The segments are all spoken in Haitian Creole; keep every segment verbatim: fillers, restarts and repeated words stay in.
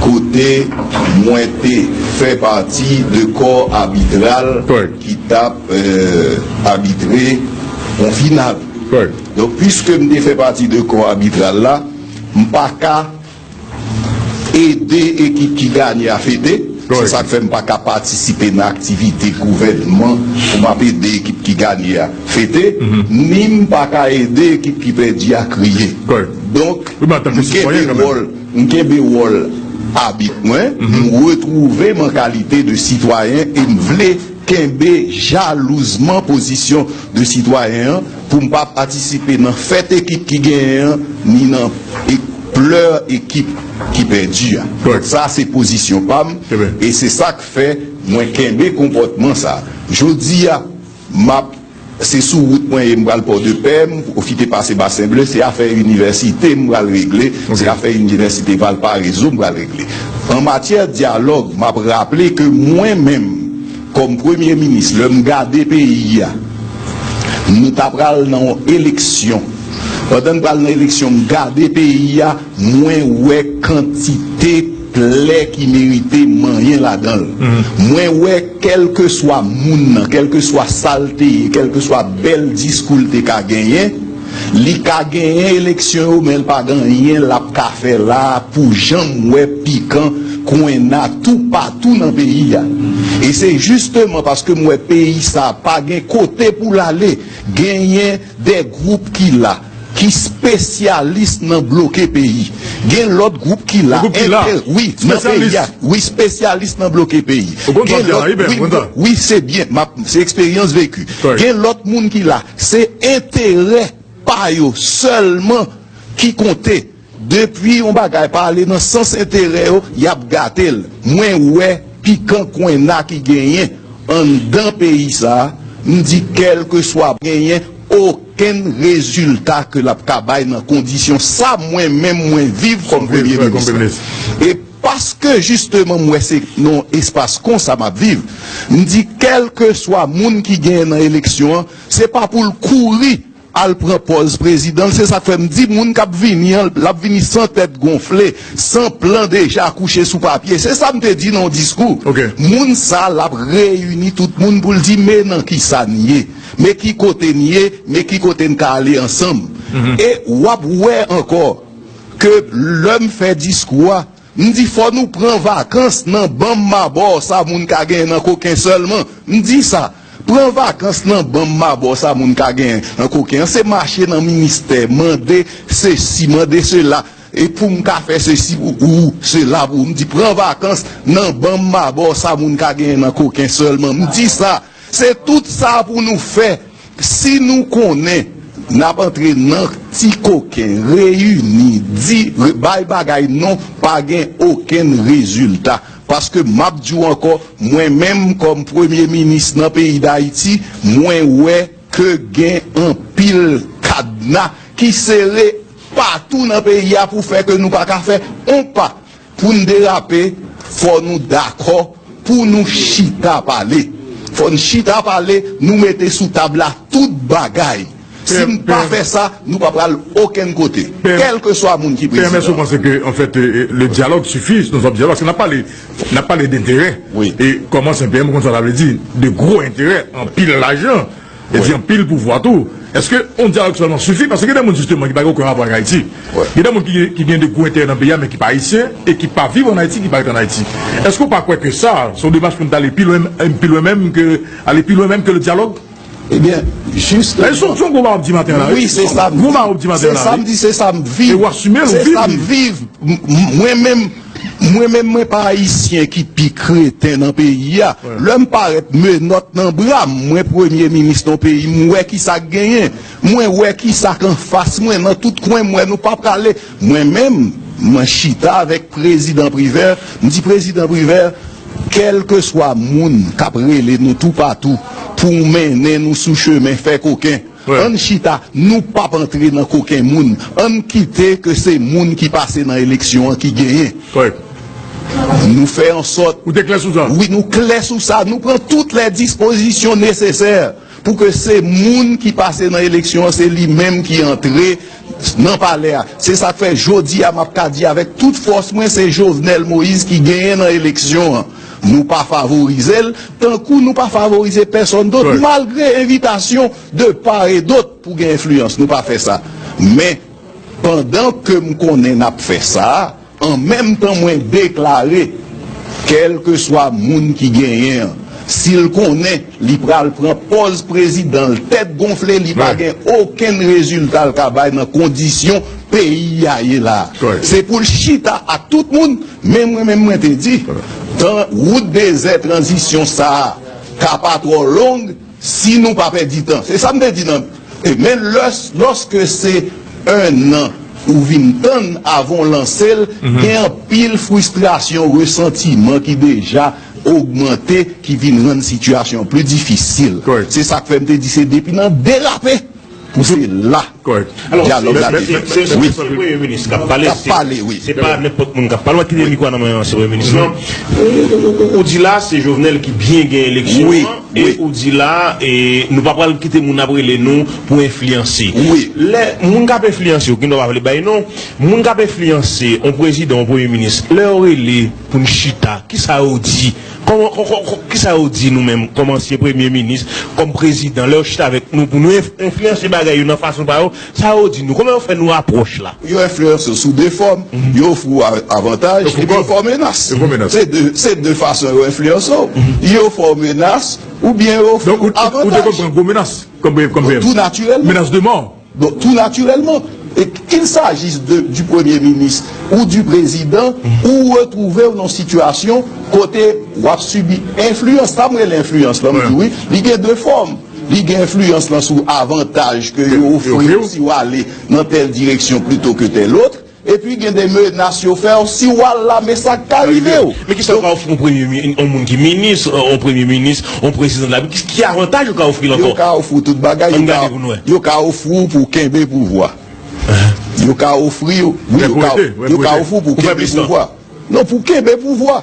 kote mwen te fè pati de kò abitral ki t ap abitre yon final. Donk, piske m te fè pati de kò abitral la, m pa ka ede ekip ki ganye a fete. Se sa k fè m pa ka patisipe nan aktivite gouvènman pou m ap ede ekip ki ganye a fete, ni m pa ka ede ekip ki pèdi a kriye. Donk, m kenbe wòl, m kenbe wòl abit mwen, m retwouve m an kalite de sitwayen e m vle kenbe jalouzman pozisyon de sitwayen an pou m pa patisipe nan fèt ekip ki genyen an, ni nan e, plè ekip ki pèdi a. Donk sa se pozisyon pa m, e se sa k fè mwen kenbe konpòtman sa. Jodi a, m ap, se sou wout mwen ye, m pral Pòdepè, m pwofite pase Basen Ble, se afè inivèsite m pral regle, se afè inivèsite Valparezo m pral regle. An matyè dyalòg, m ap raple ke mwen menm, kòm premye minis, lè m gade peyi a, nou ta pral nan yon eleksyon. Pandan n pral nan eleksyon, m gade peyi a, mwen wè kantite plè ki merite manyen ladan l. Mwen wè kèlkeswa moun nan, kèlkeswa sa l te ye, kèlkeswa bèl diskou l te ka genyen, li ka genyen eleksyon yo, men l pa gen anyen l ap ka fè la a pou jan m wè pikan kwenna toupatou nan peyi a. E se jisteman paske m wè peyi sa a pa gen kote pou l ale, genyen de gwoup ki la, ki espesyalis nan bloke peyi. Gen lòt gwoup ki la, wi, nan peyi a, wi, espesyalis nan bloke peyi. Gen lòt, wi, wi, se byen, m ap, se eksperyans veki. Gen lòt moun ki la, se enterè pa yo sèlman ki konte. Depi yon bagay pa ale nan sans enterè yo, y ap gate l. Mwen wè pikan kwenna ki genyen anndan peyi sa a, m di kèlkeswa genyen okenn rezilta ke l ap ka bay nan kondisyon sa mwen menm mwen viv kòm premye minis. E paske jisteman m wè se nan yon espas konsa m ap viv, m di kèlkeswa moun ki genyen nan eleksyon an, se pa pou l kouri al pran pòz prezidan l. Se sa k fè m di moun k ap vini an, l ap vini san tèt gonfle, san plan deja kouche sou papye. Se sa m te di nan yon diskou. Moun sa l ap reyini tout moun pou l di, men nan ki sa n ye, men ki kote n ye, men ki kote n ka ale ansanm. E w ap wè ankò ke lè m fè diskou a, m di fò nou pran vakans nan ban m mabò sa moun ka genyen nan koken sèlman. M di sa, pran vakans nan ban m mabò sa moun ka genyen nan koken an. Se mache nan ministè, mande sesi, mande sela, e pou m ka fè sesi pou ou, sela pou ou. M di pran vakans nan ban m mabò sa moun ka genyen nan koken sèlman. M di sa, se tout sa pou nou fè. Si nou konnen n ap antre nan ti koken, reyini, di, re-, bay bagay non, pa gen okenn rezilta. Paske m ap di w ankò, mwen menm kòm premye minis nan peyi Dayiti, mwen wè ke gen anpil kadna ki sere patou nan peyi a pou fè ke nou pa ka fè on pa. Pou n derape, fò nou dakò pou nou chita pale. Fò n chita pale, nou mete sou tab la tout bagay. Si n pa fè sa, nou pa pral okenn kote, kèlkeswa moun ki prezidan. P M S, ou panse ke, an fèt, euh, le dialogue suffit, nou ap dyalòg, paske n ap pale, n ap pale denterè. E kòman se P M, ou konn sa sa vle di, de gwo enterè, anpil lajan. E di anpil pouvwa tou. Èske yon dyalòg sèlman sifi? Paske gen de moun, jisteman, ki pa gen okenn rapò ak Ayiti. Gen de moun ki, ki gen de gwo enterè nan peyi a, men ki pa ayisyen, e ki pa viv ann Ayiti, ki pa ret ann Ayiti. Èske w pa kwè ke sa, se yon demach pou n t ale pi lwen, pi lwen menm ke, ale pi lwen menm ke le dyalòg? Ebyen, jisteman. Se yon gwo bagay w ap di maten an la, wi. Wi, se sa m di. Gwo bagay w ap di maten an la, wi. Se sa m di, se sa m viv. E w asime l, ou viv li. Se sa m viv. M-, m-, mwen menm, mwen menm, mwen pa ayisyen ki pi kreten nan peyi a. Lè m parèt menòt nan bra m, mwen premye minis nan peyi, m wè kisa k genyen. Mwen wè kisa k anfas mwen, nan tout kwen m wè nou pa prale. Mwen menm, mwen chita avèk prezidan Privè, m di, prezidan Privè, kèlkeswa moun k ap rele nou toupatou pou mennen nou sou chemen fè koken, ann chita, nou p ap antre nan koken moun. Ann kite ke se moun ki pase nan eleksyon an ki genyen. Nou fè an sòt. Ou te klè sou sa? Wi, nou klè sou sa. Nou pran tout lè dispozisyon nesesè pou ke se moun ki pase nan eleksyon an, se li menm ki antre nan palè a. Se sa k fè jodi a m ap ka di avèk tout fòs mwen, se Jovenel Moïse ki genyen nan eleksyon an. Nou pa favorize l, tankou nou pa favorize pèsòn dòt, malgre envitasyon de part et d'autre pou gen enfliyans. Nou pa fè sa. Men, pandan ke m konnen n ap fè sa, an menm tan mwen deklare, kèlkeswa moun ki genyen an, si l konnen li pral pran pòz prezidan, l tèt gonfle, li pa gen okenn rezilta l ka bay nan kondisyon peyi a ye la. Se pou l chita ak tout moun, men mwen menm mwen te di, tan wout dezè tranzisyon sa a ka pa twò long, si nou pa pèdi tan. Se sa m te di nan. E men lòs, lòske se en an ou vin tann avan w lanse l, gen anpil fristrasyon, resantiman ki deja ogmante, ki vin rann sitiyasyon pli difisil. Se sa k fè m te di se depi nan derape pou se la dyalòg la dwe fèt. Se premye minis k ap pale, se pa nenpòt moun k ap pale. W ap kite mikwo a nan men ansyen premye minis lan. Ou di la se Jovenel ki byen gen eleksyon an. E ou di la, e, nou pa pral kite moun ap rele nou pou enfliyanse. Lè moun k ap enfliyanse yo, ki nou pa vle bay non, moun k ap enfliyanse yon prezidan, yon premye minis, lè yo rele pou n chita, kisa yo di? Kòman, kò- kò- kò- kisa yo di nou menm, kòm ansyen premye minis, kòm prezidan, lè yo chita avèk nou pou nou enf- enfliyanse bagay yo nan fason pa yo, sa yo di nou? Kòman yo fè nou apwòch la? Yo enfliyanse w sou de fòm. Yo ofri w a- avantaj, epi yo fè w menas. Se de, se de fason yo enfliyanse w. Yo fè w menas, oubyen yo ofri w avantaj. Ou te konn pran gwo menas kòm, kòm P M? Tou natirèlman. Menas de mò. Donk, tou natirèlman, e, qu'il s'agisse de, du premye minis ou du prezidan, ou retwouve w nan sitiyasyon kote w ap sibi enfliyans. Sa m rele enfliyans lan, m di wi, li gen de fòm. Li gen enfliyans lan sou avantaj ke yo ofri w si w ale nan tèl direksyon plito ke tèl lòt. Epi gen de menas yo fè w, si w al la, men sa k ka rive w. Men kisa yo ka ofri yon premye mi- yon moun ki minis, yon premye minis, yon prezidan de la Repiblik? Ki, ki avantaj yo ka ofri l ankò? Yo ka ofri w tout bagay. Ann gade pou n wè. Yo ka ofri w pou kenbe pouvwa. Yo ka ofri w, wi, yo ka, yo ka ofri w pou kenbe pouvwa. Non, pou kenbe pouvwa.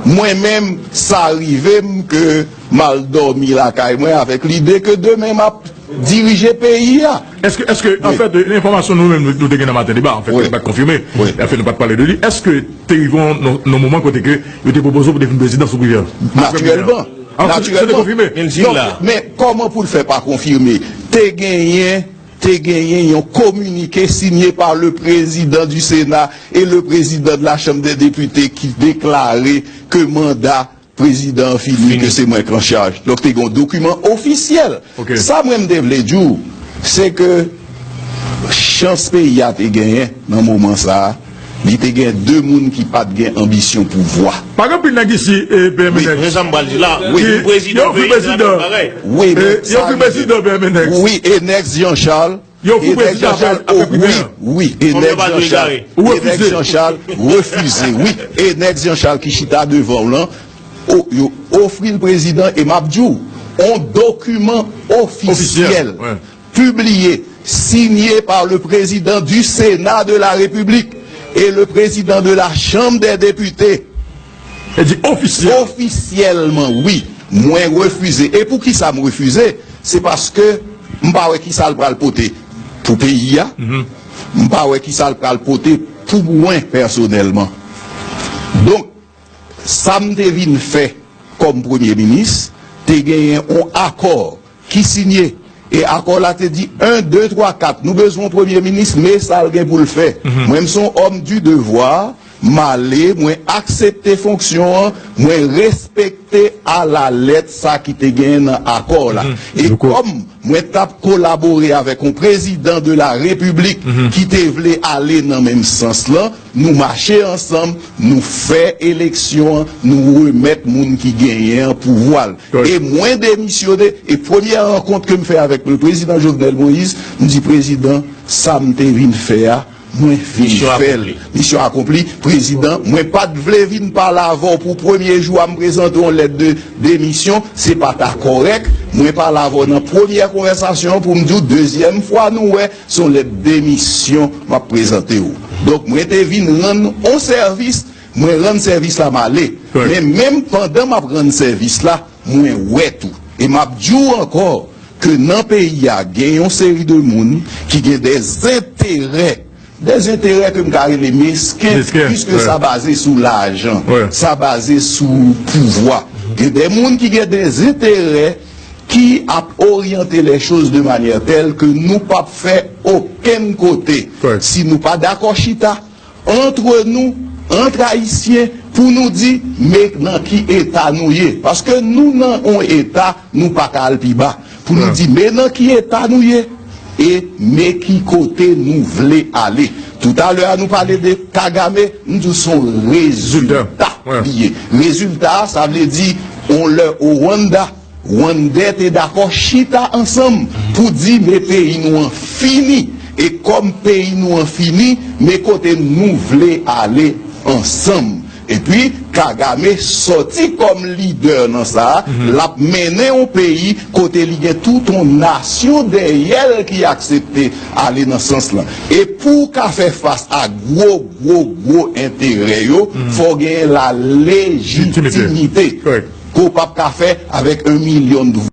Mwen menm, sa rive m ke m al dòmi lakay mwen avèk lide ke demen m ap dirije peyi a. Èske, èske, anfèt, enfòmasyon nou menm, nou, nou te gen nan Maten Deba, anfèt, nou pa t konfime, anfèt, nou pa t pale de li, èske te rive yon, yon, yon moman kote ke yo te pwopoze w pou te vin prezidan sou Privè? Natirèlman. Natirèlman. Se te konfime? Men l di l la. Men kòman pou l fè pa konfime? Te genyen te genyen yon kominike signé par le président du Sénat et le président de la Chambre des députés ki deklare ke manda prezidan an fini, ke se mwen k an chaj. Donk, te gen yon dokiman ofisyèl. Sa mwen m te vle di w, se ke chans peyi a te genyen nan moman sa a, li te gen de moun ki pa t gen anbisyon pouvwa. Pa gen anpil nèg isi, eh, P M N X. Men sa m pral di la, wi, prezidan, yo fè prezidan. Wi, men yo fè prezidan, P M N X. Wi, Enex Jean Charles. Yo fè prezidan apre, apre primè. Wi, wi, Enex Jean Charles. Ou refize. Enex Jean Charles refize, wi. Enex Jean Charles ki chita devan w lan, o- yo ofri l prezidan, e m ap di w, on dokiman ofisyèl. Ofisyèl, wi. Publié, signé par le président du Sénat de la République et le président de la Chambre des députés. E di ofisyèl. Ofisyèlman, wi. Mwen refize. E pou ki sa m refize? Se paske m pa wè ki sa l pral pote pou peyi a. M pa wè ki sa l pral pote pou mwen pèsonèlman. Donk, sa m te vin fè kòm premye minis, te genyen yon akò ki sinye. E akò la te di, en, de, twa, kat, nou bezwen yon premye minis, men sa l gen pou l fè. Mwen, m se yon homme du devoir, m ale, mwen aksepte fonksyon an, mwen respekte alalèt sa ki te genyen nan akò la. E kòm mwen t ap kolabore avèk yon prezidan de la repiblik ki te vle ale nan menm sans lan, nou mache ansanm, nou fè eleksyon an, nou remèt moun ki genyen an pouvwa l. E mwen demisyone, e premyè rankont ke m fè avèk le prezidan Jovenel Moïse, m di, prezidan, sa m te vin fè a, mwen vin fè l. Misyon akonpli. Prezidan, mwen pa t vle vin pale avè w pou premye jou a, m prezante yon lèt de demisyon, se pa ta kòrèk. Mwen pale avè w nan premyè konvèsasyon an pou m di w, dezyèm fwa nou wè, se yon lèt demisyon m ap prezante w. Donk, mwen te vin rann yon sèvis, mwen rann sèvis la, m ale. Men menm pandan m ap rann sèvis la, mwen wè tou. E m ap di w ankò, ke nan peyi a gen yon seri de moun ki gen de enterè, de enterè ke m ka rele mesken, piske sa baze sou lajan, sa baze sou pouvwa. Gen de moun ki gen de enterè ki ap oryante les choses de manière telle que nou p ap fè okenn kote si nou pa dakò chita antre nou, antre Ayisyen, pou nou di, men nan ki eta nou ye. Paske nou nan yon eta, nou pa ka al pi ba. Pou nou di, men nan ki eta nou ye, e men ki kote nou vle ale. Toutalè a, nou pale de Kagame, m di w se yon rezilta li ye. Rezilta a, sa vle di, yon lè Rwanda, Rwandè te dakò chita ansanm pou di, men peyi nou an fini. E kòm peyi nou an fini, men kote nou vle ale ansanm. Epi, Kagame sòti kòm lidè nan sa a, l ap mennen yon peyi kote li gen tout yon nasyon dèyè l ki aksepte ale nan sans lan. E pou w ka fè fas a gwo, gwo, gwo enterè yo, fò w genyen la lejitimite ke w p ap ka fè avèk yon milyon